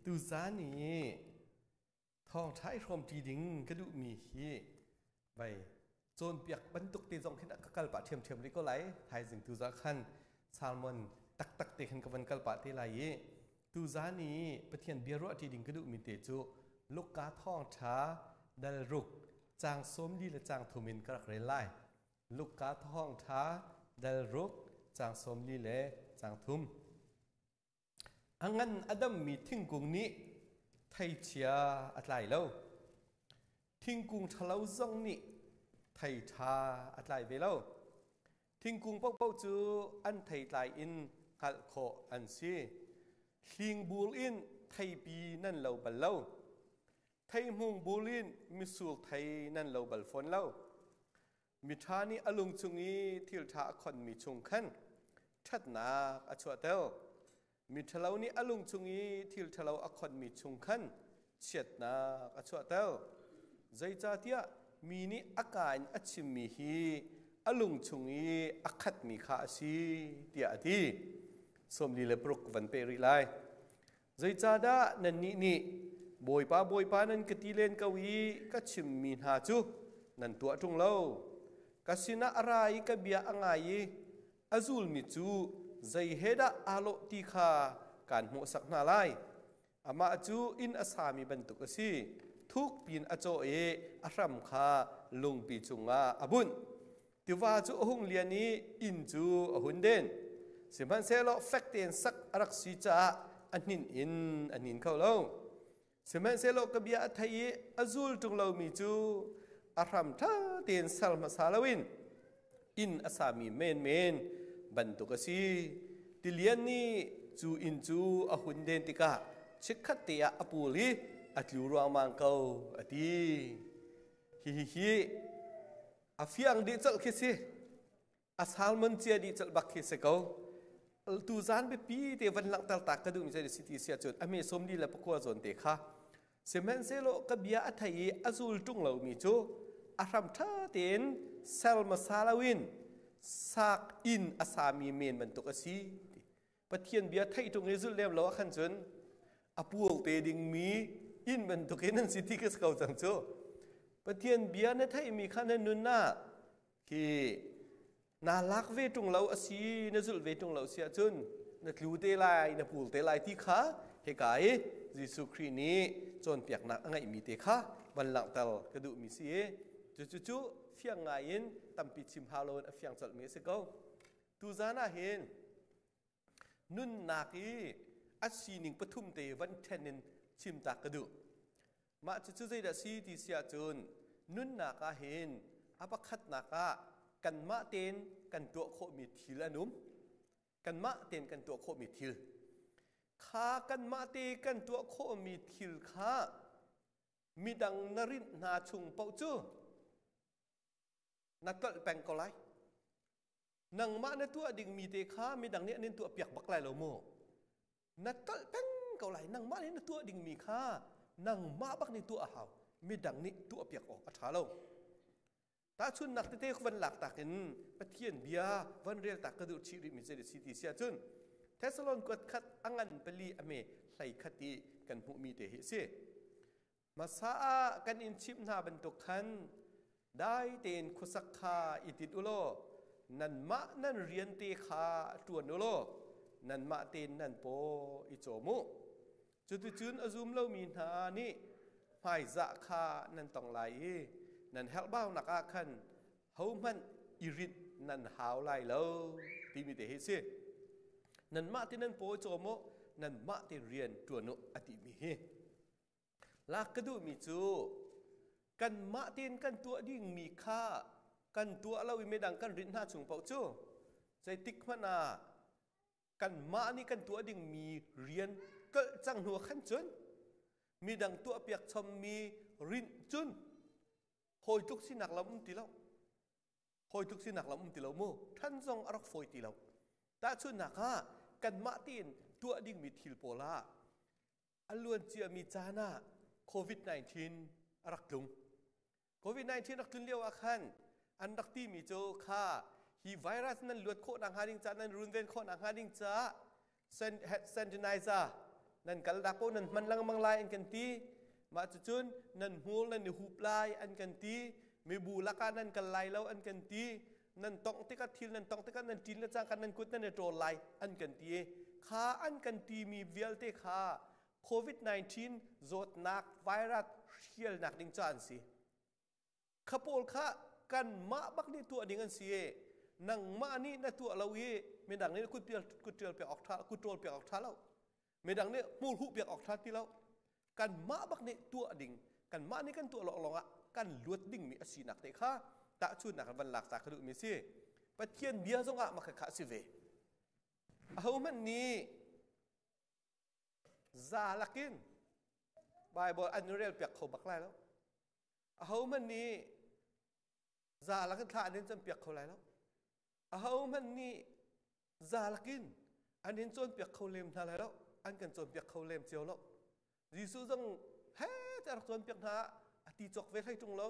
Tuzan i thawngṭha i hrawmṭi ding ka duhmi hi vai cawnpiak bantuk te zong khin ka kal pah ṭhiamṭhiam rih ko lai. Thaizing tuzan khan salmon taktak te khan ka van kal pah te lai i tuzan i Pathian bia ruahṭi ding ka duhmi te cu Luka thawngṭha dal ruk caang 40 le caang thum in ka rak rel lai. Luka thawngṭha dal ruk caang 40 le caang thum. A ngan a dammi thingkung nih theichia a tlai lo. Thingkung ṭhalo zong nih thei ṭha a tlai ve lo. Thingkung paohpaoh cu an theitlai in hngalh khawh an si. Hlingbur in theipi nan lo bal lo. Theihmung bur in mitsur thei nan lo bal fawn lo. Miṭha nih a lung chung i thil ṭha a khonmi chung khan ṭhatnak a chuahter. Miṭhalo nih a lung chung i thil ṭhalo a khonmi chung khan chiatnak a chuahter. Zeicahtiah mi nih a kaa in a chimmi hi a lung chung i a khatmi kha a si, tiah a ti. 46 van peh rih lai. Zeicahdah nannih nih Bawipa, Bawipa nan ka ti len ko i ka chimmi hna cu nan tuah ṭung lo? Ka sinah a ra i ka bia a ngai i a zulmi cu zei he dah aa lawh ti kha kaan hmuhsak hna lai. Amah cu inn a sami bantuk a si. Thuk piin a cawh i a hram kha lungpi cungah a bunh. Tiva cu a hung lian i inn cu a hun den. Sihmanhsehlaw fek tein sak a rak si caah a hninh in a hnin kho lo. Sihmanhsehlaw ka bia a thei i a zul ṭung lomi cu a hram ṭha tein ser hmasa loin inn a sami menmen bantuk a si. Tilian nih cu inn cu a hun den tikah chikkhat te ah a pul i a tlu ruangmang ko, a ti. Hihi hi a fiang dih colh khi si. A salmon cia dih colh bak khi si ko. Tu zan biapi te van langhter ta ka duhmi cu si ti si ahcun a me 49 zawn te kha. Sihmanhsehlaw ka bia a thei i a zul ṭung lomi cu a hram ṭha tein ser hmasa loin sak inn a sami men bantuk a si. Pathian bia theih ṭung i zulh lem lo ah khan cun a pual te dingmi inn bantukin an si ti ka si ko cang cu. Pathian bia na theihmi kha na nun ah khi naa lak ve ṭung lo a si, na zulh ve ṭung lo si ahcun na tlu te lai, na pul te lai ti kha hika i Jesuh Khrih nih cawnpiaknak a ngeihmi te kha van langhter ka duhmi si i cucu fiang ngai in tampi chim hau loin a fiang colhmi a si ko. Tuzan ah hin nunnak i a sining pathum te van ṭhen in chim ta ka duh. Mah cucu zeidah si ti si ahcun nunnak ah hin a pakhatnak ah kanmah tein kan tuah khawhmi thil an um. Kanmah tein kan tuah khawhmi thil. Kha kanmah te kan tuah khawhmi thil kha midang na rinh hna chung paoh cu na tlolh peng ko lai. Nangmah na tuah dingmi te kha midang nih an in tuah piak bak lai lo mu. Na tlolh peng ko lai. Nangmah nih na tuah dingmi kha nangmah bak nih tuah a hau. Midang nih tuah piak awk a ṭha lo. Tahchunnak tete van lak tak in Pathian bia van rel tak ka duh chih rihmi zei si ti si ahcun Thessalon kuat khat a ngan pali a me hlei khat i kan hmuhmi te hi a si. Hmasa ah kan in chimh hna bantuk khan dai tein khuasak kha i tinh u law nanmah nan rian te kha ṭuan u law nanmah tein nan paw i cawm u. Cuticun a zum lomi hna nih hmaizah kha nan tong lai i nan herhbaunak ah khan hohmanh i rinh nan hau lai lo timi te hi si. Nanmah te nan paw i cawm u, nanmah te rian ṭuan u a timi hi. Lak ka duhmi cu kanmah tein kan tuah dingmi kha kan tuah lo i midang kan rinh hna chung paoh cu zeitik hmanh ah kanmah nih kan tuah dingmi rian kalh cang hnu ah khan cun midang tuahpiak chommi rinh cun hawi tluk sinak lam um ti lo. Hawi tluk sinak lam um ti lo mu. Ṭhan zong a rak fawi ti lo. Tahchunhnak ah kanmah tein tuah dingmi thil pawl ah a luan ciami caan ah COVID-19 a rak tlung. COVID-19 rak tlun lio ah khan an rak timi cu kha hi virus nan luat khawh nakhnga ding caah, nan runven khawh nakhnga ding caah sanitizer. Nan kal dak paoh nan hman lengmang lai an kan ti. Mah cucun nan hmur nan i hup lai an kan ti. Mibu lakah nan kal lai lo an kan ti. Nan tongh tikah thil nan tongh tikah nan ṭin le cangka nan kut nan i ṭawl lai an kan ti. Kha an kan timi vialte kha COVID-19 zawtnak virus hrialnak ding ca an si. Kha pawl kha kanmah bak nih tuah ding an si i nangmah nih na tuah lo i midang nih kut kut ṭial piak awk ṭha kut ṭawl piak awk ṭha lo. Midang nih hmur huh piak awk ṭha ti lo. Kanmah bak nih tuah ding kanmah nih kan tuah lawng ah kan luat dingmi a sinak te kha tahchunnak van lak ta ka duhmi si. Pathian bia zongah mah kha si ve. Ahohmanh nih za lakin Bible an rel piak kho bak lai lo. Ahohmanh nih za lakin thla an in campiak kho lai lo. Ahohmanh nih za lakin an in cawnpiak kho lem hna lai lo. An kan cawnpiak kho lem cio lo. Jesuh zong he te a rak cawnpiak hna a ti cawk ve hlei ṭung lo.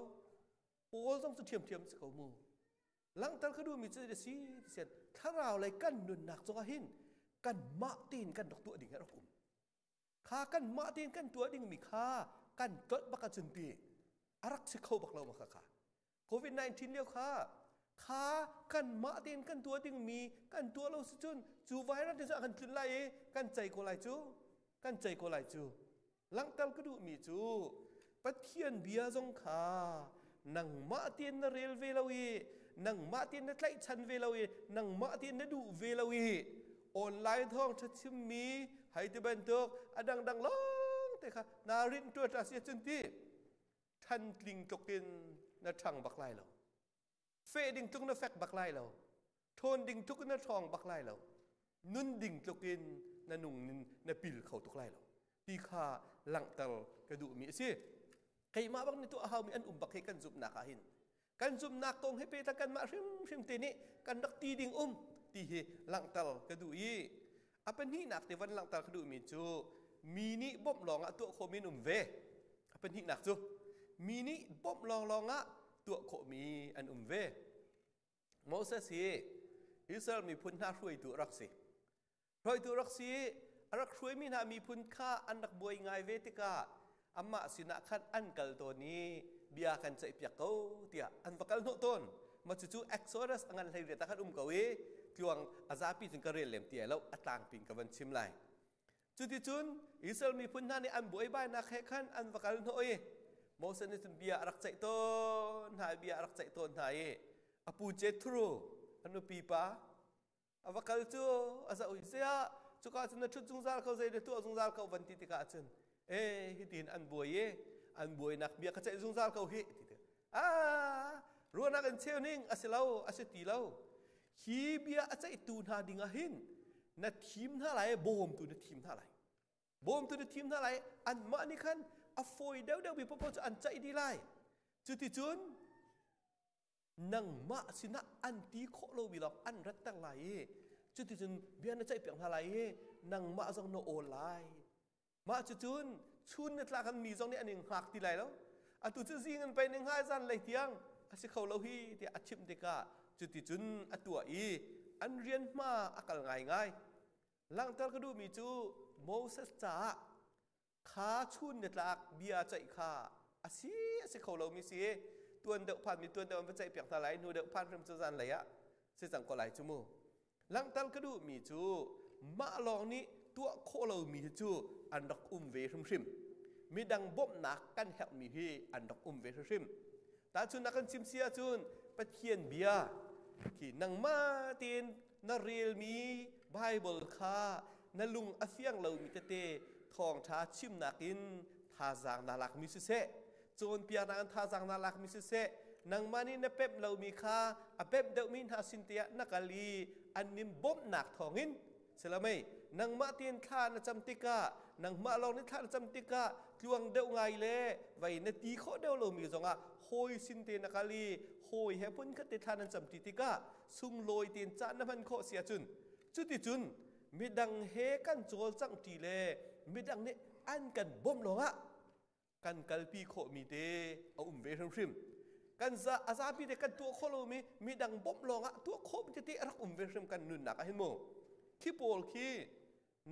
Paul zong cu ṭhiamṭhiam si ko mu. Langhter ka duhmi cu a si ti thlarau lei kan nunnak cungah hin kanmah tein kan rak tuah ding a rak um. Kha kanmah tein kan tuah dingmi kha kan tlolh bak ahcun ti a rak si kho bak lo ma kha kha. COVID-19 lio kha kha kanmah tein kan tuah dingmi kan tuah lo si cun cu virus ni cu a kan tlun lai i kan cei ko lai cu kan cei ko lai cu. Langhter ka duhmi cu Pathian bia zong kha nangmah tein na rel ve lo i nangmah tein na tlaihchan ve lo i nangmah tein na duh ve lo i online thawng ṭha chimmi hei ti bantuk a dangdang lawng te kha naa rinh ṭuan ṭa si ahcun ti ṭhantling tluk in na ṭhang bak lai lo. Feh ding tluk na fek bak lai lo. Ṭhawn ding tluk in na ṭhawng bak lai lo. Nun ding tluk in na nung na pil kho tuk lai lo. Ti kha langhter ka duhmi a si. Keimah bak nih tuah a haumi an um bak hi kan zumhnak ah hin. Kan zumhnak kong he pehtlai kanmah hrimhrim te nih kan rak ti ding um ti hi langhter ka duh i a pahnihnak te van langhter ka duhmi cu mi nih bawmh lawng ah tuah khawhmi an um ve. A pahnihnak cu mi nih bawmh lawnglawng ah tuah khawhmi an um ve. Moses hi Israel miphun hna hruaitu a rak si. Hruaitu rak si i a rak hruaimi hna miphun kha an rak buai ngai ve tikah amah sinah khan an kal tawn i bia kan ceihpiak ko tiah an va kal hnawh tawn. Mah cucu Exodus a ngan 18 ah khan um ko i tluang a zapi cun ka rel lem ti ai lo a tlangpi in ka van chim lai. Cuticun Israel miphun hna nih an buaibainak he khan an va kal hnawh i Moses nih cun bia a rak ceih tawn hna i bia a rak ceih tawn hna i a pu Jethro a nupi pa a va kal cu a zoh i ziah cuka cun na ṭhut zungzal ko zei na tuah zungzal ko van ti tikah cun e hitin an buai i an buainak bia ka ceih zungzal ko hi ti tik ah ruahnak in cheu ning a si lo a si ti lo hi bia a ceihtu hna ding ah hin na thim hna lai bawmtu na thim hna lai bawmtu na thim hna lai anmah nih khan a fawi deuhdeuh mi paohpaoh cu an ceih dih lai cuticun nangmah sinah an ti khawh lomi lawng an ratter lai i cuticun bia na ceihpiak hna lai i nangmah zong na awl lai. Mah cucun chun na tlak mi zong nih an in hngak ti lai lo. Atu cu zing in pei ning hai zan lei tiang a si kho lo hi tiah a chimh tikah cuticun a tuah i an rian hma a kal ngaingai. Langhter ka duhmi cu Moses caah kha chun nitlak bia ceih kha a si a si kho lomi si tuan deuh phan mi tuan deuh an va ceih piak hna lai hnu deuh phan hrim cu zan lei ah si cang ko lai cu mu. Langhter ka duhmi cu mah lawng nih tuah khawh lomi hi cu an rak um ve hrimhrim. Midang bawmhnak kan herhmi hi an rak um ve hrimhrim. Tahchunhnak kan chim si ahcun Pathian bia khi nangmah tein na relmi Bible kha na lung a fiang lomi tete thawngṭha chimnak in thazaang naa lakmi siseh, cawnpiaknak in thazaang naa lakmi siseh, nangmah nih na pemh lomi kha a pemh deuhmi hna sin tiah na kal i an nin bawmhnak thawngin silamei nangmah tein thla na cam tikah nangmah lawng nih thla na cam tikah tluang deuh ngai le vei na ti khawh deuh lomi zongah hawi sin te na kal i hawi he phun khat te thla nan cam ti tikah sunglawi tein caan na hman khawh si ahcun cuticun midang he kan cawlcangh ṭi le midang nih an kan bawmh lawngah kan kalpi khawhmi te a um ve hrimhrim. Kan za a zapi te kan tuah khawh lomi midang bawmh lawngah tuah khawhmi tete a rak um ve hrim kan nunnak ah hin mu. Khi pawl khi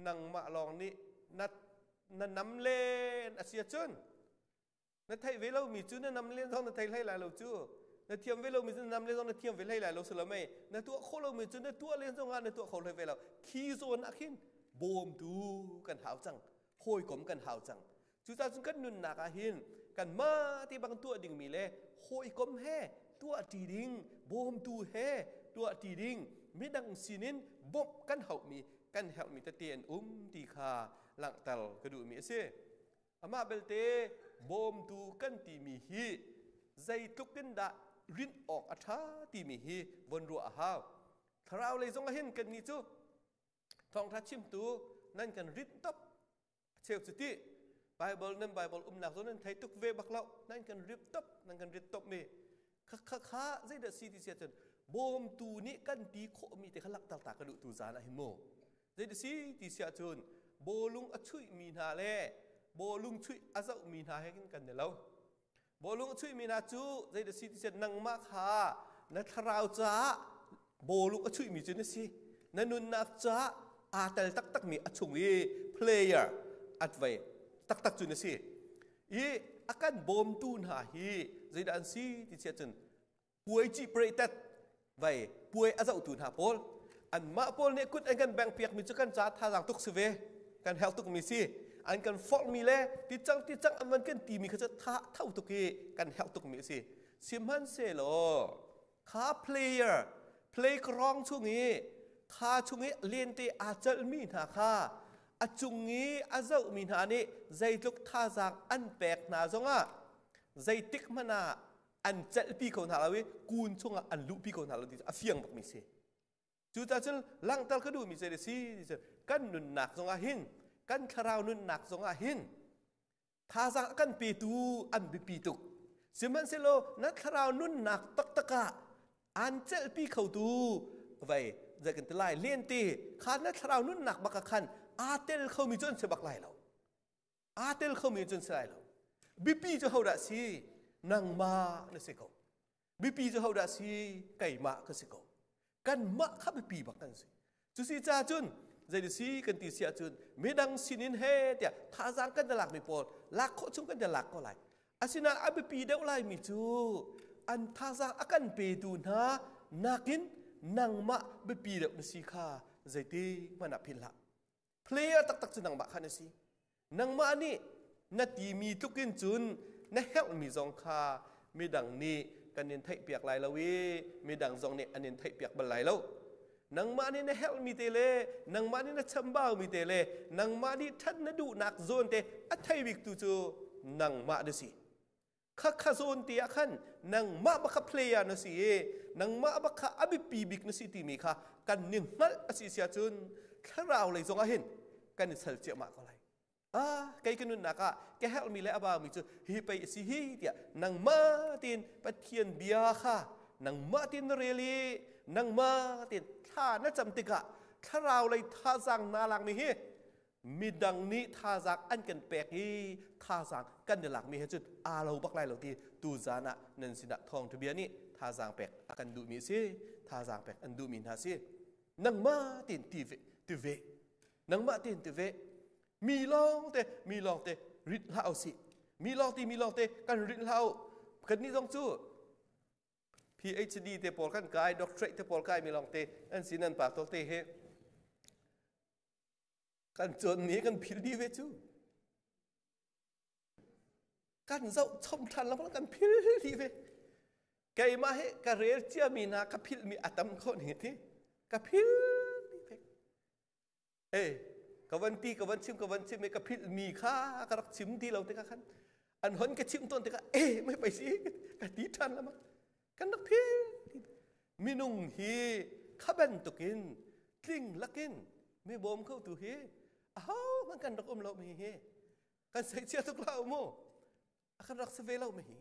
nangmah lawng nih na Na nam len a si ahcun na theih ve lomi cu na nam len zong na thei hlei lai lo cu. Na thiam ve lomi cu na nam len zong na thiam ve hlei lai lo si lo mei. Na tuah khawh lomi cu na tuah len zong ah na tuah kho hlei ve lo. Khi zawn ah khin bawmtu kan hau cang. Hawikom kan hau cang. Cucaah cun kan nunnak ah hin kanmah te bang tuah dingmi le hawikom he tuah ṭi ding, bawmtu he tuah ṭi ding, midang sinin bawmh kan hauhmi, kan herhmi tete an um ti kha langhter ka duhmi a si. Amah belte bawmtu kan timi hi zeitluk in dah rinh awk a ṭha timi hi von ruah a hau. Thlarau lei zong ah hin kannih cu thawngṭha chimtu nan kan rinh top cheu cu ti Bible nan Bible umnak zawn nan thei tuk ve bak lo nan kan rip top nan kan rit top mi kha kha kha zeidah si ti sia cun bawmtu nih kan ti khawh mi te kha lakter ta ka duh tu zan ah hin mu zeidah si ti sia cun bawlung a chuih mi hna le bawlung chuih a zoh mi hna he kan ni lo Bawlung a chuihmi hna cu zeidah si ti sian nangmah kha na thlarau caah bawlung a chuihmi cu na si. Na nunnak caah aa tel taktakmi a chung i player at vei taktak cu na si. I a kan bawmtu hna hi zeidah an si ti siah cun puai cih tet vai puai a zohtu hna pawl anmah pawl nih kut an kan beng piakmi cu kan ca thazaang tuk si ve kan herh tukmi si an kan forhmi le ti cang ti cang an van kan timi kha cu tha tho tuk i kan herh tukmi a si sihmanhsehlaw kha player playground chung i kha chung i lente aa celhmi hna kha a cung i a zohmi hna nih zeitluk thazaang an pek hna zongah zeitik hmanh ah an celhpi ko hna lo i kun chungah an luhpi ko hna lo ti cu a fiang bakmi si. Cucaah cun langhter ka duhmi cu si kan nunnak zongah hin kan thlarau nunnak zongah hin thazaang a kan petu an biapi tuk. Sihmanhsehlaw na thlarau nunnak taktak ah an celhpi khotu vei zei kan ti lai lente kha na thlarau nunnak bak ah khan aa tel khomi cu an si bak lai lo. Aa tel khomi cun si lai lo. Biapi cu hodah si? Nangmah na si ko. Biapi cu hodah si? Keimah ka si ko. Kanmah kha biapi bak kan si. Cusi ca cun zei si kan ti si ahcun midang sinin he tiah thazaang kan lakmi pawl lak khawh chung kan lak ko lai. Asinain a biapi deuh laimi cu an thazaang a kan petu hna nakin nangmah biapi deuh na si kha zeiti hmanh ah philh hlah. Player taktak cu nangmah kha na si. Nangmah nih na timi tluk in cun na herhmi zong kha midang nih kan in theihpiak lai lo i midang zong nih an in theihpiak bal lai lo. Nangmah nih na herhmi te le nangmah nih na chambaumi te le nangmah nih ṭhat na duhnak zawn te a thei biktu cu nangmah na si. Khakha zawn te ah khan nangmah bak kha player na si i nangmah bak kha a biapi bik na si timi kha kan ni hngalh a si sia cun thlarau lei zong ah hin kan i sal ciahmah ko lai. Ah, kei ka nunnak ah ka herhmi le a baumi cu hi pei a si hi tiah nangmah tein Pathian bia kha nangmah tein na rel i nangmah tein thla na cam tikah thlarau lei thazaang naa lakmi hi midang nih thazaang an kan pek i thazaang kan i lakmi he cun aa lo bak lai lo ti tu zan ah nan sinah thawngṭha bia nih thazaang pek a kan duhmi a si thazaang pek an duhmi hna si nangmah tein ti ve ti ve nangmah tein ti ve mi lawng te mi lawng te rit hlah usih mi lawng ti mi lawng te kan rit hlah u kan nih zong cu PhD te pawl kan kai doctorate te pawl kai mi lawng te an si nan pa tawk te he Kan cawnmi kan phil dih ve cu. Kan zoh chom ṭhan lo kan phil dih ve. Keimah hi ka rel ciami hna ka philhmi a tam kho ning ti. Ka phil dih ve. Eh, ka van ti ka van chim ka van chim i ka philhmi kha ka rak chim ti lo tikah khan an hon ka chim tawn tikah eh mai pai si ka ti ṭhan lama kan rak phil minung hi kha bantukin tling lakin mi bawm kho tu hi aho hmanh kan rak um lo mi hi kan seihchia tuk lo mu a kan rak si ve lo mi hi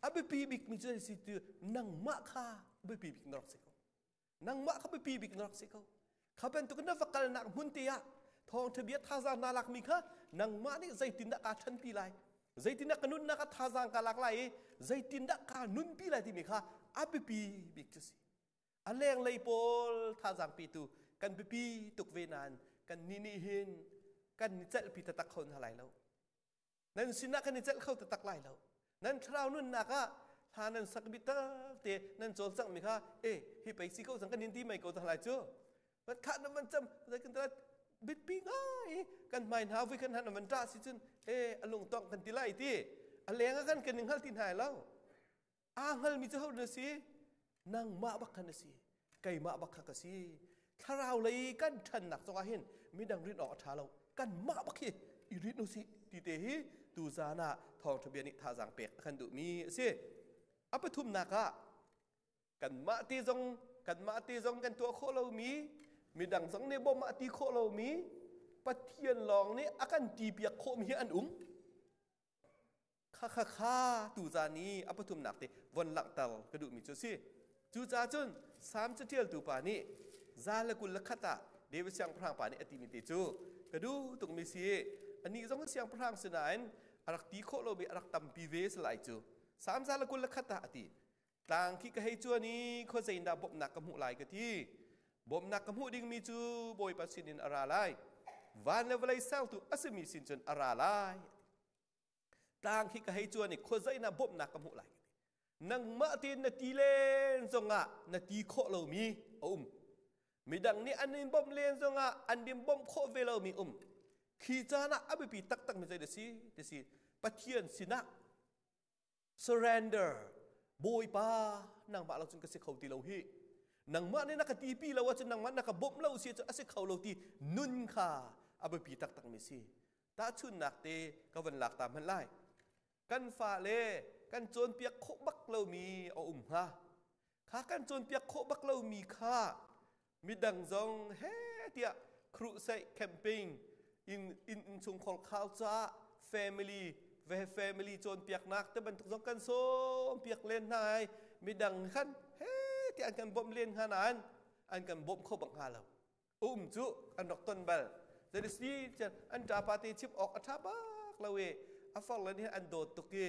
a biapi bik mi cu si tu nangmah kha biapi bik na rak si ko nangmah kha biapi bik na rak si ko kha bantuk na va kalnak hmun te ah thawngṭha bia thazaang naa lakmi kha nangmah nih zeitindah kaa ṭhanpi lai zeitindah ka nunnak ah thazaang kaa lak lai i zeitindah kaa nunpi lai timi kha a biapi bik cu si a lenglei pawl thazaang petu kan biapi tuk ve nain kan nih nih hin Kan ni celhpi taktak kho hna lai lo. Nan sinah kan i celh kho taktak lai lo. Nan thlarau nunnak ah hla nan sak bi te nan cawlcangh mi kha e hi pei si ko cang kan in ti mai ko cang lai cu. Van khah na van cam kan tala bitpi ngai kan hmai hna vui kan han van ṭah si cun e a lung tong kan ti lai ti a leng ah kan kan hngal ti hna lo. Aa hngalmi cu ho na si? Nangmah bak kha na si. Keimah bak kha ka si. Thlarau lei kan ṭhannak zongah hin midang rin awk a ṭha lo. Kanmah bak hi i rin u sih ti te hi tuzaan ah thawngṭha bia nih thazaang pek a kan duhmi a si. A pathumnak ah kanmah te zong kanmah te zong kan tuah khawh lomi midang zong nih bawmh a ti khawh lomi Pathian lawng nih a kan ti piak khawhmi hi an um. Kha kha kha tuzaan i a pathumnak te von langhter ka duhmi cu a si. Cucaah cun Salm caṭialtu pa nih 121 ah David siangpahrang pa nih a timi te cu ka duh tukmi si. Anih zong siangpahrang sinain a rak ti khawh lomi a rak tampi ve salai cu. Salm 121 ah a ti. Tlang khi ka hei cuan i khuazei in dah bawmhnak ka hmuh lai ka ti. Bawmhnak ka hmuh dingmi cu Bawipa sinin a ra lai. Van le vawlei sertu a simi sin cun a ra lai. Tlang khi ka hei cuan i khuazei na bawmhnak ka hmuh lai. Nangmah tein na ti len zongah na ti khawh lomi a um. Midang nih an in bawmh len zongah an in bawmh khawh ve lomi um. Khi caan ah a biapi taktak mi zei da si? Ti si Pathian sinah surrender. Bawipa nangmah lo cun ka si kho ti lo hi. Nangmah nih na ka tipi lo ahcun nangmah na ka bawmh lo si ahcun a si kho lo ti nun kha a biapi taktak mi si. Tahchunhnak te ka van lak ta hmanh lai. Kan fale kan cawnpiak khawh bak lomi a um hnga. Kha kan cawnpiak khawh bak lomi kha midang zong he tiah crusade camping in in innchungkhar khau caah family ve family cawnpiaknak te bantuk zong kan sawm piak len hna ai. Midang khan he tiah an kan bawmh len hnga nain an kan bawmh kho bak hnga lo. Um cu an rak ton bal. Zeiti an ṭapa te chim awk a ṭha bak lo i a far le nih an dawt tuk i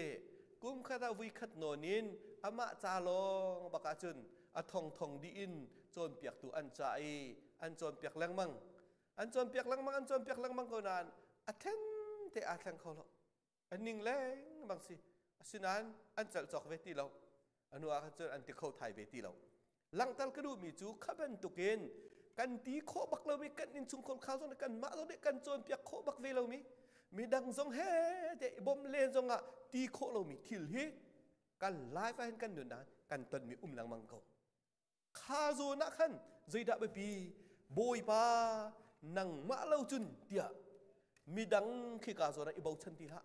kum khat ah vui khat nawn in amah ca lawng bak ahcun a thongthong dih in cawnpiaktu an ca i an cawnpiak lengmang an cawnpiak lengmang an cawnpiak lengmang ko nain a thleng te aa thleng kho lo. A ning lengmang si. Asinain an celh cawk ve ti lo. A hnu ah khan cun an ti kho thai ve ti lo. Langhter ka duhmi cu kha bantukin kan ti khawh bak lomi kan innchungkhar khau zong nih kanmah zong nih kan cawnpiak khawh bak ve lomi midang zong he te bawm len zong ah ti khawh lomi thil hi kan life ah hin kan nun ah kan tonmi um lengmang ko. Kha zawn ah khan zeidah biapi? Bawipa nangmah lo cun tiah midang khika zawn ah i bochan ti hlah.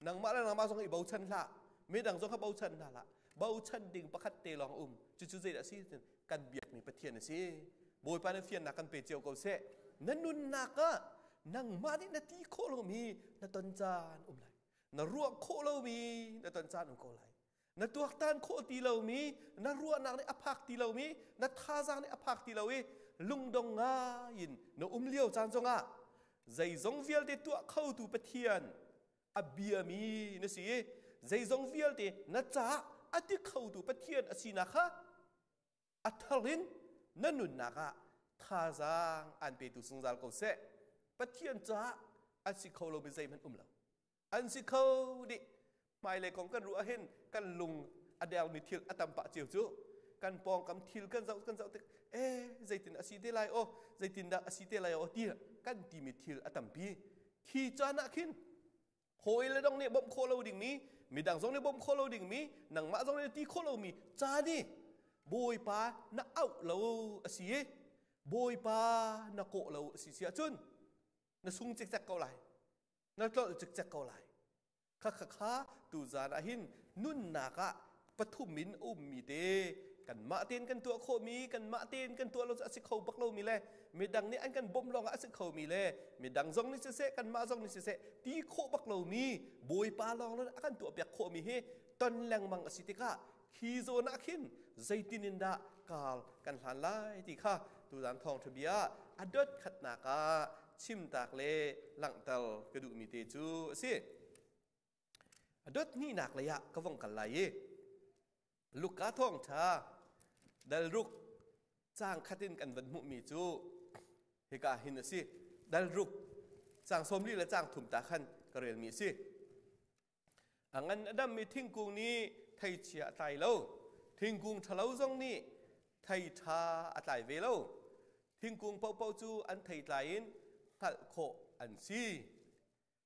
Nangmah le nangmah zong i bochan hlah. Midang zong kha bochan hna hlah. Bochan ding pakhat te lawng a um. Cucu zeidah a si? Kan biakmi Pathian a si. Bawipa nih fiannak kan pe cio ko seh. Na nunnak ah nangmah nih na ti khawh lomi na ton caan um lai. Na ruah khawh lomi na ton caan um ko lai. Na tuaktan khawh ti lomi, na ruahnak nih a phak ti lomi, na thazaang nih a phak ti lo i lungdong ngai in na um lio caan zongah zeizong vialte tuah khotu Pathian a biami na si i zeizong vialte na caah a ti khotu Pathian a sinak kha a thar in na nunnak ah thazaang aan petu zungzal ko seh. Pathian caah a si kho lomi zeihmanh um lo. An si kho dih. Hmailei kong kan ruah hin kan lung a dermi thil a tam pah cio cu. Kan pawngkam thil kan zoh kan zoh tik e zeitin a si te lai aw zeitin dah a si te lai aw ti kan timi thil a tampi. Khi caan ah khin hawi le dong nih bawmh khawh lo dingmi midang zong nih bawmh khawh lo dingmi nangmah zong nih ti khawh lomi caan i Bawipa na auh lo a si i Bawipa na kawh lo a si si ahcun na sung cikcek ko lai. Na tlolh cikcek ko lai. Kha kha kha tuzaan ah hin nunnak ah pathum in a ummi te kanmah tein kan tuah khawhmi kanmah tein kan tuah lo cu a si kho bak lomi le midang nih an kan bawmh lawng ah a si khomi le midang zong nih siseh kanmah zong nih siseh ti khawh bak lomi Bawipa lawng a kan tuahpiak khawhmi hi ton lengmang a si tikah khi zawn ah khin zeitin in dah kar kan hlan lai ti kha tuzaan thawngṭha bia a dot khatnak ah chimtak le langhter ka duhmi te cu a si. A dot hnihnak lei ah ka vong kal lai i Luka thawngṭha dal ruk caang khat in kan van hmuhmi cu hika hin a si. Dal ruk. Caang 40 le caang thum ta khan ka relmi a si. A ngan a dammi thingkung nih theichia a tlai lo. Thingkung ṭhalo zong nih thei ṭha a tlai ve lo. Thingkung paohpaoh cu an theitlai in hngalh khawh an si.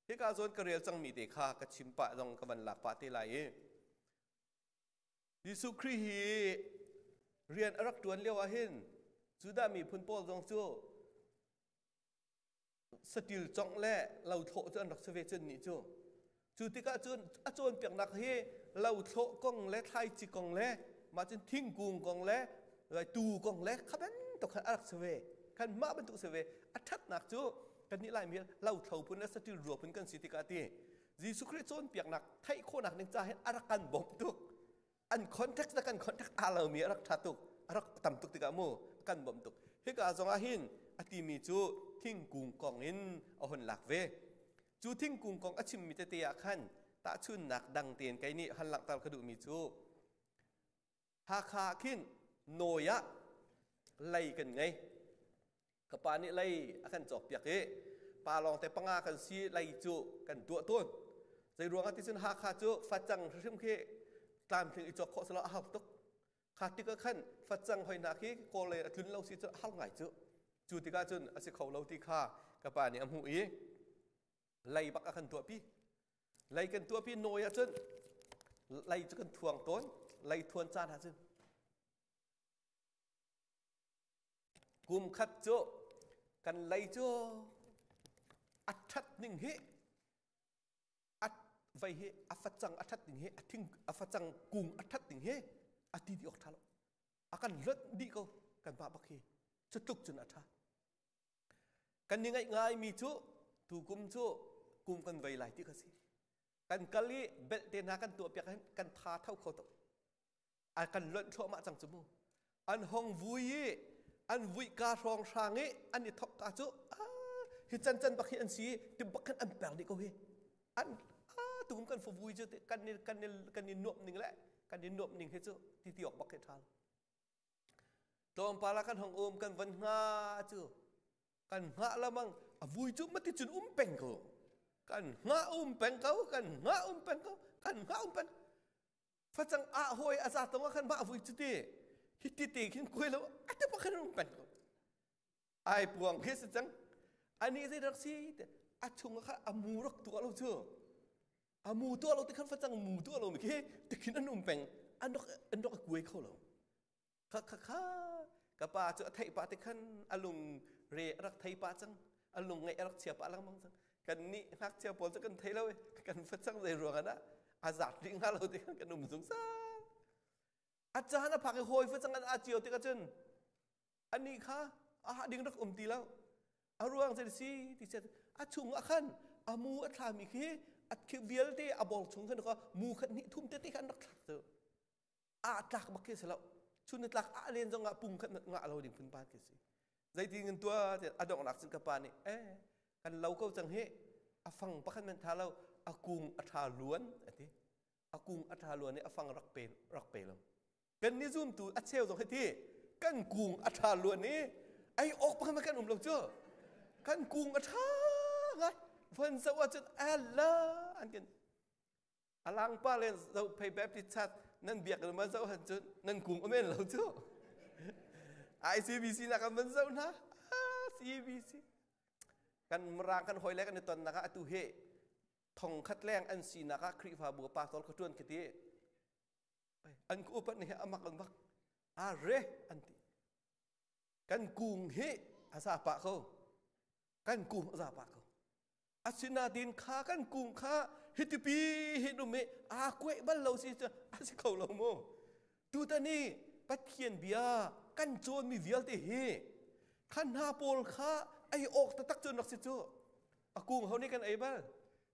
Hika zawn ka rel cangmi te kha ka chim pah zong ka van lak pah te lai i Jesuh Khrih hi rian a rak ṭuan lio ah hin Judah miphun pawl zong cu saṭil congh le lothlawh cu an rak si ve cun nih cu. Cu tikah cun a cawnpiaknak hi lothlawh kong le thlaici kong le mah cun thingkung kong le tuu kong le kha bantuk khan a rak si ve. Kan mah bantuk si ve. A ṭhatnak cu kannih Laimi lothlo phun le saṭil rua phun kan si tikah ti Jesuh Khrih cawnpiaknak theih khawhnak ding ca hin a rak kan bawmh tuk. An context le kan context aa lomi a rak ṭha tuk, a rak tam tuk tikah mu a kan bawmh tuk. Hika zong ah hin a timi cu thingkung kong in a hun lak ve. Cu thingkung kong a chimmi tete ah khan tahchunnak dang tein kei nih han langhter ka duhmi cu Hakha ah khin nawi ah lei kan ngei. Ka pa nih lei a kan cawkpiak i pa lawng te panga kan si lei cu kan tuah tawn. Zei ruang ah ti cun Hakha cu facang hrimhrim khi tlamtling i cawk khawh selaw a har tuk. Kha tikah khan facang hoi hna khi kawl lei a tlun lo si cu a har ngai cu. Cu tikah cun a si kho lo ti kha ka pa nih a hmuh i lei bak a kan tuahpi. Lei kan tuahpi nawi ahcun lei cu kan thuang tawn. Lei thuan caan ahcun kum khat cu kan lei cu a ṭhat ning hi a vei hi a facang a ṭhat ning hi a thing a facang kung a ṭhat ning hi a ti dih awk ṭha lo. A kan lonh dih ko kanmah bak hi cu tluk cun a ṭha. Kan i ngaih ngaimi cu tukum cu kum kan vei lai ti kha si. Kan kal i belte hna kan tuahpiak hin kan tha tho kho tuk. A kan lonh thluahmah cang cu mu. An hong vui i an vui ka hrawng hrang i an i thok ka cu hi can can bak hi an si ti bak khan an per dih ko hi. An tukum kan vui cu kan i kan i kan i nuamh ning le kan i nuamh ning hi cu ti ti awk bak hi ṭha lo. Tlawmpal ah kan hong um kan van hnga cu kan hngah lamang a vui cu mati cun um peng ko kan hngah um peng ko kan hngah um peng ko kan hngah um peng facang ah hawi a za tong ah khan mah vui cu ti hi ti te khin kuai lo a te pa khan um peng ko ai puang khi si cang ani zei rak si a chung kha a mu rak tuah lo cu a mu tuah lo ti khan facang mu tuah lo mi khi tikhin an um peng an rak an rak kuai kho lo kha kha kha ka pa cu a theih pah te khan a lung re a rak thei pah cang a lung ngaih a rak chia pah lengmang cang kan nih ngakchia pawl cu kan thei lo kan facang zei ruang ah a zat rih hnga lo ti khan kan um zungzal a caan a phak i hawi facang an a cio tikah cun anih kha a ding rak um ti lo a ruang zei si ti set a chung ah khan a mu a thlami khi a khi vialte a bor chung khan kha mu khat hnih thum te te khan rak thlak cu a tlak bak khi si lo chun ni tlak a len zong ah pum khat ngah lo ding phun pa khi si zeitin kan tua a donghnak cun ka pa nih eh kan lo ko cang hi a fang pakhat men tha lo a kung a tha luan ati a kung a tha luan i a fang rak pe rak pe lo kan ni zumtu a cheu zong hi ti kan kung a tha luan i ei awk pakhat kan um lo cu kan kung a tha ngai van zoh ahcun ala an kan alang pa le zo phei Baptist chat nan biak ma zo han cun nan kung amen lo cu ICBC na kan van zo hna CBC kan mirang kan hoi le kan i ton nak ah atu hi thong khat leng an sinak ah Khrihfabu pastor ka tuan ka ti an ku upat ni amak an bak a re an ti kan kung hi a za pah ko kan kung a za pah ko asinain kha kan kung kha hitipi hi dum i aa kuaih bal lo si cu a si kho lo mu tutan i Pathian bia kan cawnmi vialte hi kha hna pawl kha ei awk taktak cu rak si cu a kung ho nih kan ei bal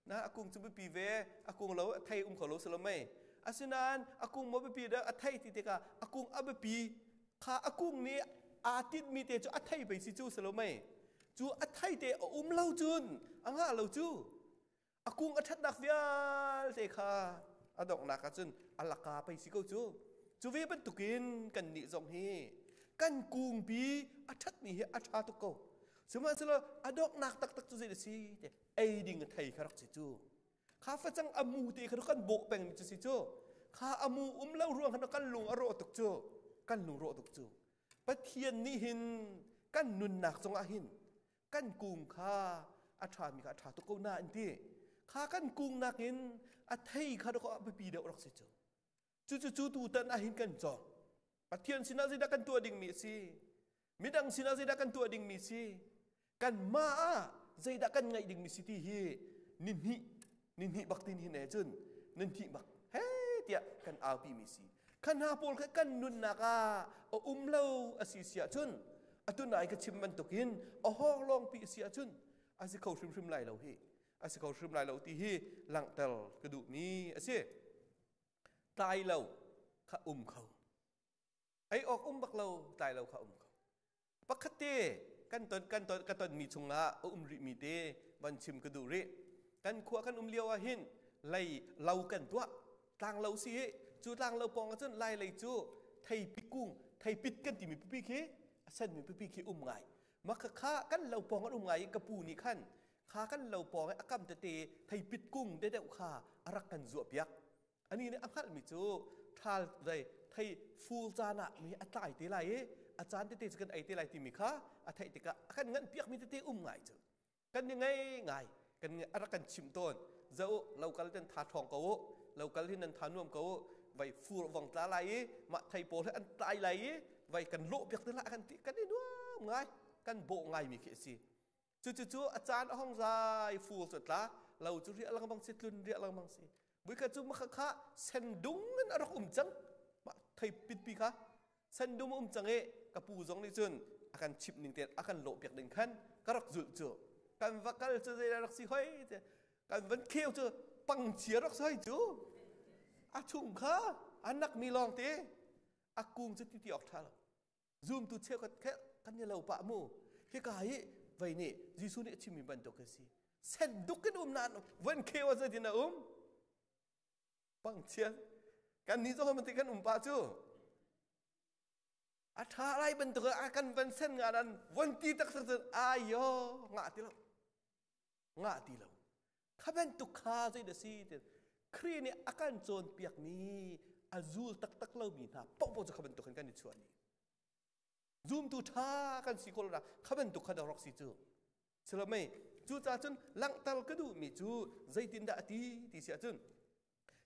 na a kung cu biapi ve a kung lo a thei um kho lo si lo mei asinain a kung maw biapi dah a thei ti tikah a kung a biapi kha a kung nih aa tinhmi te cu a thei pei si cu si lo mei cu a thei te a um lo cun a ngah lo cu a kung a ṭhatnak vialte kha a donghnak ah cun a laka pei si ko cu cu ve bantukin kan nih zong hi kan kungpi a ṭhatmi hi a ṭha tuk ko. Sihmanhsehlaw a donghnak taktak cu zei a si te ei ding a thei kha rak si cu. Kha facang a mu te kha kan bawh peng mi cu si cu. Kha a mu um lo ruang khan kan lung a rawh tuk cu. Kan lung rawh tuk cu. Pathian nih hin kan nunnak cungah hin kan kung kha a ṭhami kha a ṭha tuk ko na an ti. Kha kan kung nakin a thei kha a biapi deuh rak si cu. Cucu cu tutan ah hin kan cawng. Pathian sinah zeidah kan tuah dingmi a si? Midang sinah zeidah kan tuah dingmi si? Kanmah ah zeidah kan ngaih dingmi si ti hi ni hnih ni hnih bak tin hin cun nan thih bak he tiah kan aupi mi si. Kha hna pawl kha kan nunnak ah a um lo a si si ahcun atu nai ka chim bantukin a hawng lawngpi a si ahcun a si kho hrimhrim lai lo hi a si kho hrim lai lo ti hi langhter ka duhmi a si. Tlai lo kha um kho. Ei awk um bak lo tlai lo kha um kho. Pakhat te kan ton kan ton ka tonmi chungah a um rihmi te van chim ka duh rih. Kan khua kan um lio ah hin lei lo kan tuah tlang lo si hi cu tlang lo pawng ahcun lai lei cu theipi kung theipit kan timi pipi khi a senmi pipi khi um ngai maka kha kan lo pawng an um ngai i ka pu nih khan kha kan lo pawng i a kam tete theipit kung deuh kha a rak kan zuah piak Ani nih a hngalhmi cu ṭhal dei thei fur caan ah mi a tlai te lai i a caan tete cu kan ei te lai timi kha a theih tikah a kan nganh piakmi tete um ngai cu kan ni ngei ngai kan a rak kan chimh tawn zo lo kal ten tha ṭhawng ko u lo kal hi nan tha nuam ko u vai fur vong tla lai i mah thei pawl hi an tlai lai i vai kan lawh piak te lai kan ti kan i nuam ngai kan bawh ngai mi khi a si Cucu a caan a hong zai fur cu tla lo cu riah lengmang si tlun riah lengmang si vuikhat cu makha kha sendung in a rak um cang mah thei pitpi kha sendum um cang i ka pu zong nih cun a kan chimh ning tein a kan lawh piak ding khan ka rak zulh cu kan va kal cu zei rak si hoi te kan van kheu cu pangchia rak si hoi cu a chung kha a nak mi lawng te a kung cu ti ti awk ṭha lo Zumtu cheukhat khe kan i lo pah mu. Hika hi vei nih Jesuh nih a chimmi bantuk a si. Senduk in um nain van kheu ah zeitin a um? Pangchian. Kan nih zong ti kan um pah cu. A ṭha lai bantuk ah kan van sen nga nan von ti taktak cun ayo ngah ti lo. Ngah ti lo. Kha bantuk kha zei dah si ti Khrih nih a kan cawnpiakmi a zul taktak lomi hna paohpaoh cu kha bantuk in kan i chuah dih. Zumtu ṭha kan si khawh lo kha bantuk kha rak si cu. Silomei cucaah cun langhter ka duhmi cu zeitindah a ti ti si ahcun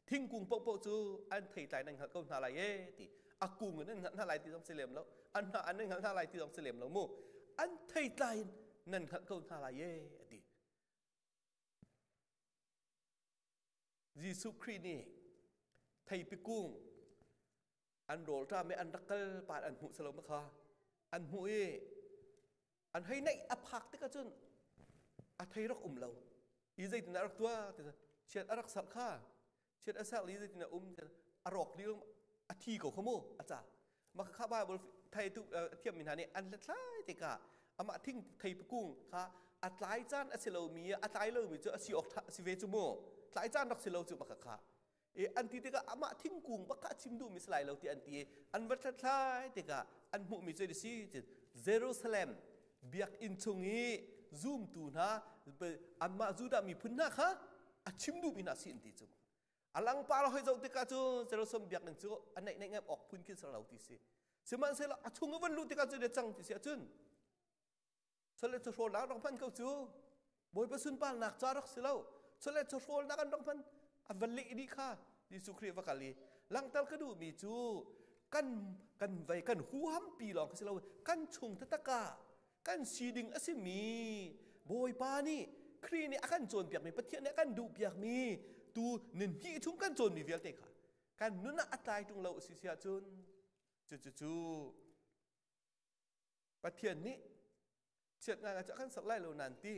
thingkung paohpaoh cu an theitlai nan hngalh ko hna lai e ti a kung in nan hngalh hna lai ti zong si lem lo an hnah an nan hngalh hna lai ti zong si lem lo mu an theitlai in nan hngalh ko hna lai e a ti Jesuh Khrih nih theipi kung an rawlṭam i an rak kal pah an hmuh salo kha an hmuh i an hei naih a phak tikah cun a thei rak um lo i zeitin a rak tuah ti chiat a rak serh kha chiat a serh i zeitin a um a rawk dih a thi ko kha mu a ca mah kha Bible thei tu thiammi hna nih an hlathlai tikah amah thing thei kung kha a tlai caan a si lomi a tlai lomi cu a si awk si ve cu mu tlai caan rak si lo cu mah kha e an ti tikah amah thingkung bak kha a chim duhmi si lai lo ti an ti an va hlathlai tikah an hmuhmi cu si Jerusalem biakinn chung i zumtu hna anmah Judah miphun hna kha a chim duhmi hna si an ti cu A langpar hoi zoh tikah cu Jerusalem biakinn cu a neih neih ngam awk phun khin ser lo ti si. Sihmanhsehlaw a chung a van luh tikah cu le cang ti si ahcun chawleh chawhrawlnak rak hman ko cu Bawipa sunparnak ca rak si lo chawleh chawhrawlnak an rak hman a va leh dih kha Jesuh Khrih va kal i langhter ka duhmi cu kan kan vei kan huham pi lawng kha si lo kan chung taktak ah kan si ding a simi Bawipa nih Khrih nih a kan cawnpiakmi Pathian nih a kan duhpiakmi tu nun hnih chung kan cawnmi vialte kha kan nun ah a tlai ṭung lo a si si ahcun cucu Pathian nih chiat ngai cu a kan serh lai lo nan ti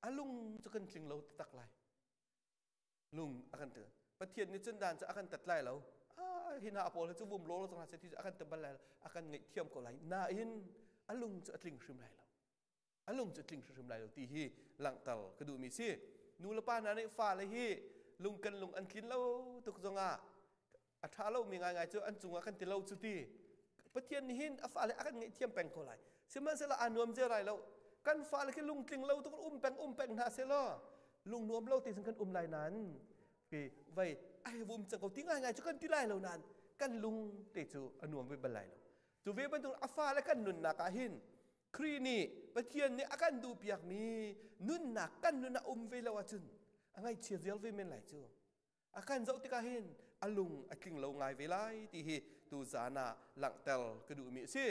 a lung cu kan tling lo taktak lai lung a kan tel Pathian nih cun dan cu a kan tat lai lo ah hi hna pawl hi cu vum law cang hna seh ti cu a kan tat bal lai lo a kan ngaihthiam ko lai nain a lung cu a tling hrim lai lo a lung cu a tling hrim lai lo ti hi langhter ka duhmi si nu le pa hna nih fale hi lung kan lung an tlin lo tuk zongah a ṭha lomi ngaingai cu an cungah kan ti lo cu ti Pathian nih hin a fale a kan ngaihthiam peng ko lai sihmanhsehlaw aa nuam ziar lai lo. Kan fale khi lungtling lo tuk um peng um peng hna seh law lung nuam lo te kan um lai nain ke vai ai vum cang ko ti ngai ngai cu kan ti lai lo nain kan lung te cu a nuam ve bal lai lo. Cu ve bantuk a fale kan nunnak ah hin Khrih nih Pathian nih a kan duhpiakmi nunnak kan nun ah um ve lo ahcun a ngaihchia zial ve men lai cu. A kan zoh tikah hin a lung a tling lo ngai ve lai ti hi tuzan ah langhter ka duhmi a si.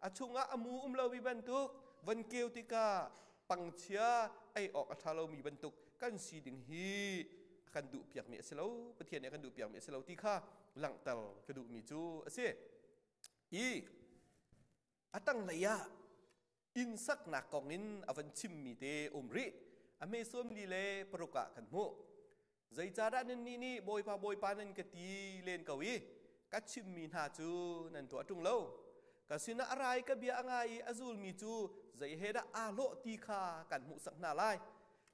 A chungah a mu um lomi bantuk van keu tikah pangchia ei awk a ṭha lomi bantuk kan si ding hi a kan duhpiakmi a si lo. Pathian nih a kan duhpiakmi a si lo ti kha langhter ka duhmi cu a si. I a tanglei ah inn saknak kong in a van chimmi te um rih. A hme sawmli le paruk ah kan hmuh. Zeicahdah nannih nih Bawipa Bawipa nan ka ti len ko i ka chimmi hna cu nan tuah ṭung lo? Ka sinah a ra i ka bia a ngai i a zulmi cu zei he dah aa lawh ti kha kan hmuhsak hna lai.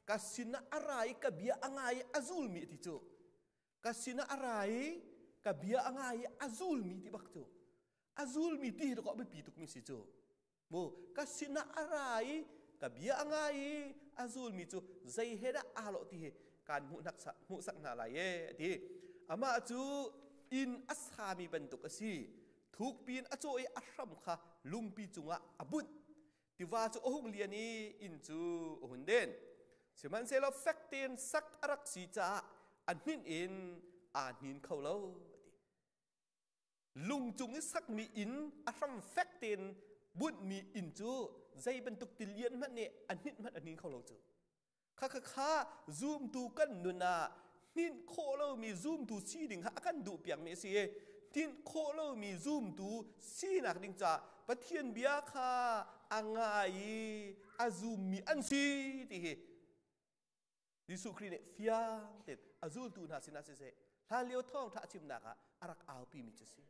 Ka sinah a ra i ka bia a ngai i a zulmi ti cu ka sinah a ra i ka bia a ngai i a zulmi ti bak cu a zulmi ti hi a biapi tukmi si cu. Mu ka sinah a ra i ka bia a ngai i a zulmi cu zei he dah aa lawh ti hi kaan hmuhsak hna lai e a ti. Amah cu inn a sami bantuk a si. Thukpi in a cawh i a hram kha lungpi cungah a bunh. Tiva cu a hung lian i inn cu a hun den. Sihmanhsehlaw fek tein sak a rak si caah a hninh in aa hnin kho lo a ti. Lung cung i sakmi inn a hram fek tein bunhmi inn cu zei bantuk tilian hmanh nih a hninh hmanh a hnin kho lo cu. Kha kha kha zumtu kan nun ah hninh khawh lomi zumtu si ding kha a kan duh piakmi a si i hninh khawh lomi zumtu sinak ding caah Pathian bia kha a ngai i a zummi an si ti hi Jesuh Khrih nih fiang tein a zultu hna sinah siseh hlanlio thawngṭha a chimnak ah a rak aupimi cu si.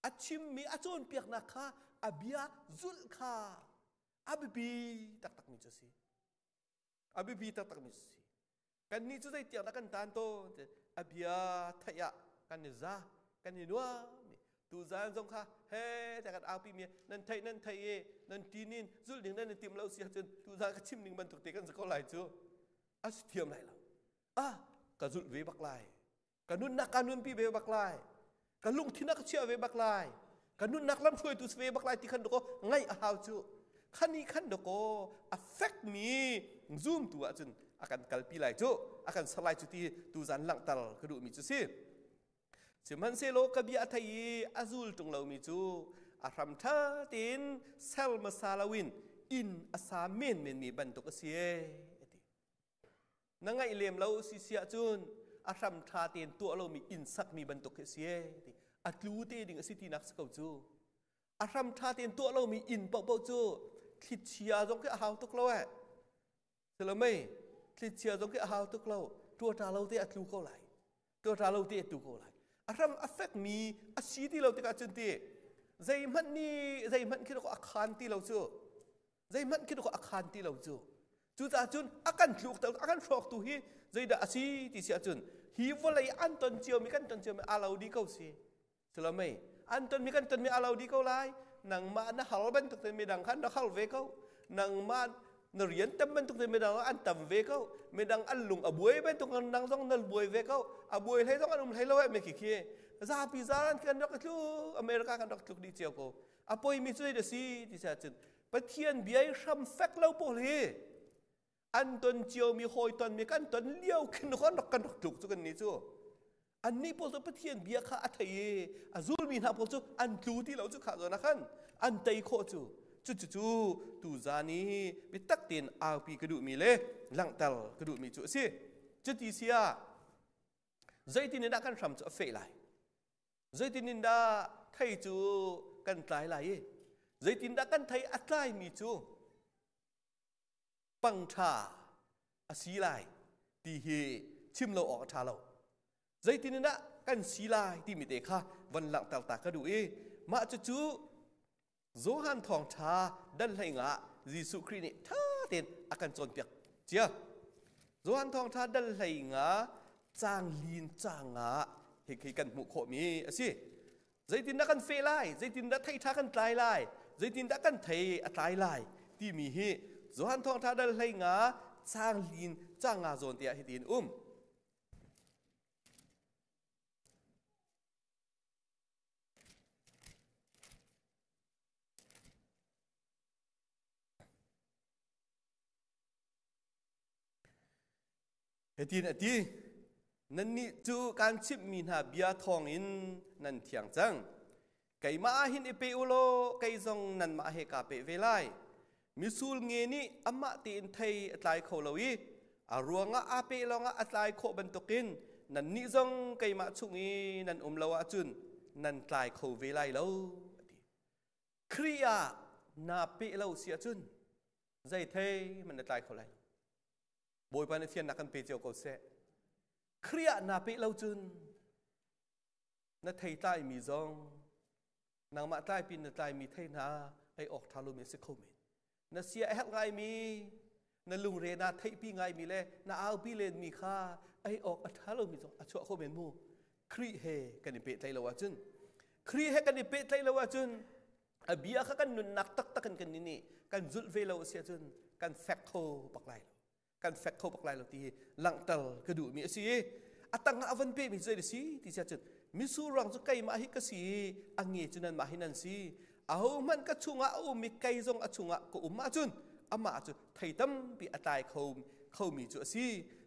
A chimmi a cawnpiaknak kha a bia zulh kha a biapi taktakmi cu si. A biapi taktakmi cu si. Kannih cu zeitiang dah kan taan tawn? A bia theih ah kan i za, kan i nuam. Tuzaan zong kha he tiah kan aupi mi nan theih nan theih i nan ṭin in zulh ding nan i timh lo si ahcun tuzaan ka chim ning bantuk te kan si ko lai cu. A si thiam lai lo. Ah, ka zulh ve bak lai. Ka nunnak ka nunpi ve bak lai. Ka lungthin ah ka chiah ve bak lai. Ka nunnak lamhruaitu si ve bak lai ti khan dakaw ngaih a hau cu. Khani khan dakaw a fekmi zumtu ahcun a kan kalpi lai cu, a kan ser lai cu ti tuzaan langhter ka duhmi cu si. Sihmanhsehlaw ka bia a thei i a zul ṭung lomi cu a hram ṭha tein ser hmasa loin inn a sa menmenmi bantuk a si ee, a ti. Na ngaih lem lo si si ahcun a hram ṭha tein tuah lomi inn sakmi bantuk khi a si ee, ti. A tlu te ding a si tinak si ko cu. A hram ṭha tein tuah lomi inn paohpaoh cu thlichia zong khi a hau tuk lo eh. Silomei thlichia zong khi a hau tuk lo. Ṭuaṭa lo te a tlu ko lai. Ṭuaṭa lo te a tlu ko lai. A hram a fekmi a si ti lo tikah cun ti zeihmanh nih zeihmanh khi a khan ti lo cu. Zeihmanh khi a khan ti lo cu. Cucaah cun a kan tluk a kan hrawktu hi zeidah a si ti si ahcun hi vawlei an ton ciomi kan ton ciomi aa lo dih ko si. Sulomei an tonmi kan tonmi a lo dih ko lai. Nangmah na hal bantuk tein midang khan na hal ve ko. Nangmah na rian tam bantuk tein midang an tam ve ko. Midang an lung a buai bantuk nang zong na buai ve ko. A buai hlei zong an um hlei lo eh me khi khi. Zapi zaran kan rak tluk America kan rak tluk dih cio ko. A poimi cu zei si ti cun Pathian bia i hram fek lo pawl hi an ton ciomi hawi tonmi kan ton lio khin kan rak kan rak tluk cu kan nih cu annih pawl cu Pathian bia kha a thei i a zulmi hna pawl cu an tlu ti lo cu kha zawn ah khan an tei khawh cu cucu cu tuzaan i biatak tein aupi ka duhmi le langhter ka duhmi cu a si cuti si ah zeitin in dah kan hram cu a feh lai zeitin in dah thei cu kan tlai lai i zeitindah kan thei a tlaimi cu pangṭha a si lai ti hi chim lo awk a ṭha lo. Zeitin in dah kan si lai timi te kha von langhter ta ka duh i mah cucu Johan thawngṭha dal hlei nga Jesuh Khrih nih ṭha tein a kan cawnpiak cia. Johan thawngṭha dal hlei nga caang lin caang nga hi kan hmuh khawhmi a si. Zeitindah kan feh lai? Zeitindah thei ṭha kan tlai lai? Zeitindah kan thei a tlai lai? Timi hi Johan thawngṭha dal hlei nga caang lin caang nga zawn tiah hitin um. Hitin a ti, Nannih cu kaan chimhmi hna bia thawngin nan thiang cang. Keimah ah hin i pe u law kei zong nanmah he kaa pe ve lai. Misul nge nih amah tein thei a tlai kho lo i a ruangah aa pe lawngah a tlai khawh bantukin nannih zong keimah chung i nan um lo ahcun nan tlai kho ve lai lo, a ti. Khrih ah naa peh lo si ahcun zei thei hmanh na tlai kho lai lo. Bawipa nih fiannak kan pe cio ko seh. Khrih ah naa peh lo cun na thei tlaimi zong nangmah tlaipi na tlaimi thei hna ei awk ṭha lomi a si kho men. Na sia a herh ngaimi, na lungre naa theihpi ngaimi le na aupi lenmi kha ei awk a ṭha lomi zong a chuah kho men mu. Khrih he kan i pehtlaih lo ahcun Khrih he kan i pehtlaih lo ahcun a bia kha kan nunnak taktak in kan nih kan zulh ve lo a si ahcun kan fek kho bak lai lo kan fek kho bak lai lo ti hi langhter ka duhmi a si i a tang ah a van pehmi cu zei a si ti si ahcun misur ruang cu keimah hi ka si i a nge cu nanmah hi nan si ahohmanh ka chungah a um i kei zong a chungah ka um ahcun amah cu thei tampi a tlai kho khomi cu a si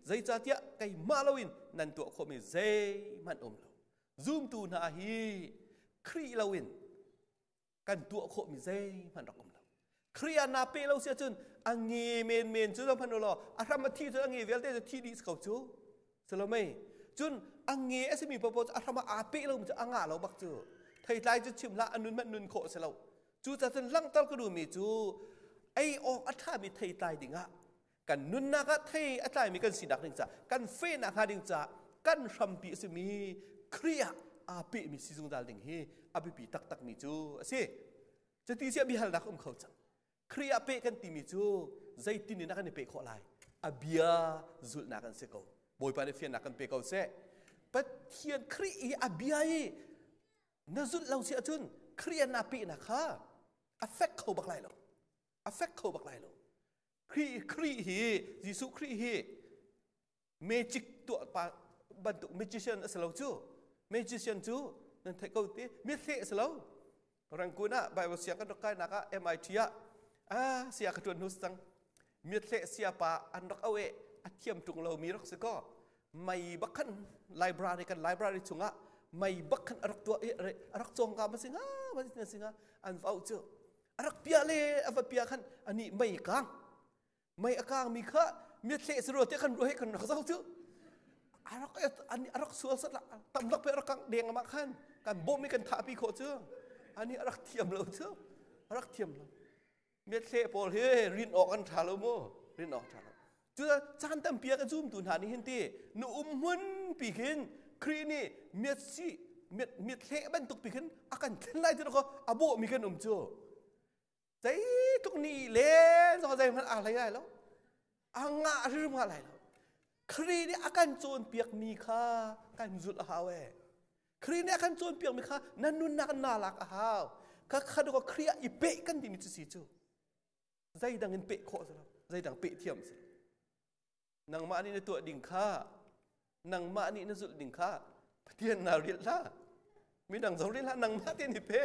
zeicahtiah keimah loin nan tuah khawhmi zeihmanh um lo Zumtu hna hi Khrih loin kan tuah khawhmi zeihmanh rak um lo. Khrih ah naa pe lo si ahcun a nge menmen cu hmanh law a hram a thi cu a nge vialte cu thi dih ko cu. Salomei cun a nge a simi popo cu a hram ah aa pe lo mi cu a ngah lo bak cu. Theitlai cu chim hlah a nun hmanh nun khawh si lo. Cucaah cun langhter ka duhmi cu ei awk a ṭhami theitlai dingah kan nunnak ah thei a tlaimi kan sinak ding caah kan fehnak hnga ding caah kan hrampi a simi Khrih ah aa pehmi si zungzal ding hi a biapi taktakmi cu a si. Cuti si a biahalnak um kho cang. Khrih ah peh kan timi cu zeitin in a kan i peh khawh lai? A bia zulhnak an si ko. Bawipa nih fiannak kan pe ko seh. Pathian Khrih i a bia i na zulh lo si ahcun Khrih ah naa pehnak kha a fek kho bak lai lo. A fek kho bak lai lo. Khrih Khrih hi Jesuh Khrih hi magic tuah pa bantuk magician a si lo cu magician cu nan theih ko ti mithleh a si lo Rangoon ah Bible siang kan rak kainak ah MIT ah ah sia ka tuan hnu cang mithleh sia pa an rak au e a thiam tung lo mi rak si ko mei bak khan library kan library chungah mei bak khan a rak tuah i a rak cawng ka ma singa ma singa an vau cu a rak piah le a va piah khan anih mei kang mei a kang mi kha miathleh si rua te khan ruah he kan rak zo cu a rak a rak sual sat la tam lak pe rak kang deng ama khan kan bawm i kan thah pi khawh cu ani a rak thiam lo cu a rak thiam lo miathleh pawl hi rin awk an tha lo mu rin awk tha lo Cu caan tampi ah ka zumtu hna nih hin ti na um hmun pi khin Khrih nih miat si miat miat hleh bantuk pi khin a kan thlen lai ti ko a bawh mi kan um cu zeitluk ni le zong zei hmanh aa hlei lai lo a ngah hrim hnga lai lo Khrih nih a kan cawnpiak mi kha kan zulh a hau ee Khrih nih a kan cawnpiak mi kha na nunnak na lak a hau kha kha ko Khrih ah i peh kan timi cu si cu Zeidang in peh khawh si lo. Zeidang peh thiam si lo. Nangmah nih na tuah ding kha, nangmah nih na zulh ding kha Pathian naa rial hlah. Midang zong rial hlah, nangmah te nih pe.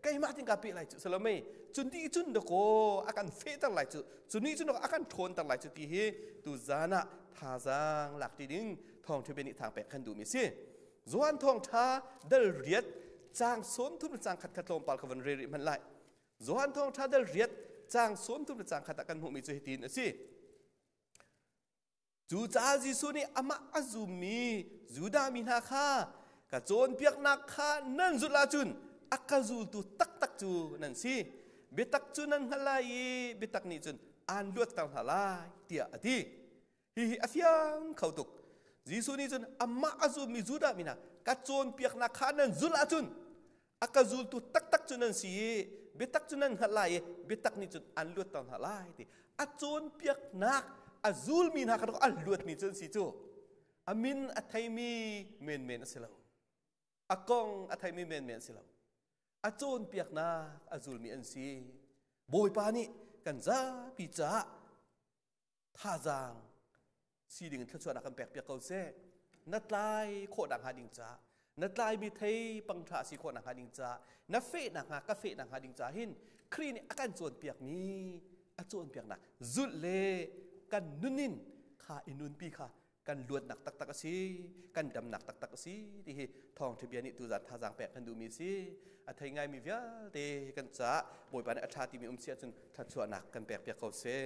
Keimah tin ka peh lai cu salomei. Cu ni cun dakaw a kan fehter lai cu. Cu ni cun a kan ṭhawnter lai cu ti hi tu zan ah thazaang lak ti ding thawngṭha bia nih thang pek kan duhmi si. Johan thawngṭha dal riat caang 30 le caang khat kha tlawmpal ka van rel rih hmanh lai. Johan thawngṭha dal riat caang 30 le caang khat ah kan hmuhmi cu hitin a si. Cucaah Jesuh nih amah a zummi Judah mi hna kha ka cawnpiaknak kha nan zulh ahcun a ka zultu taktak cu nan si. Biatak cu nan hngalh lai i biatak nih cun aan luatter hna lai tiah a ti. Hihi a fiang kho tuk. Jesuh nih cun amah a zummi Judah mi hna ka cawnpiaknak kha nan zulh ahcun a ka zultu taktak cu nan si i biatak cu nan hngalh lai i biatak nih cun an luatter hna lai ti a cawnpiaknak a zulmi hna kha an luatmi cu an si cu a min a theimi menmen a si lo a kong a theimi menmen a si lo a cawnpiaknak a zulmi an si bawipa nih kan zapi caah Thazaang si ding in thluachuahnak kan pek piak ko seh. Na tlai khawh nak hnga ding ca, na tlaimi thei pangṭha si khawh nak hnga ding ca, na feh nak hnga ka feh nak hnga ding ca hin Khrih nih a kan cawnpiakmi a cawnpiaknak zulh le kan nun in kha i nunpi kha kan luatnak taktak a si, kan damnak taktak a si ti hi thawngṭha bia nih tuzan thazaang pek kan duhmi a si. A thei ngaimi vialte kan caah Bawipa nih a ṭha timi um si ahcun thluachuahnak kan pek piak ko seh.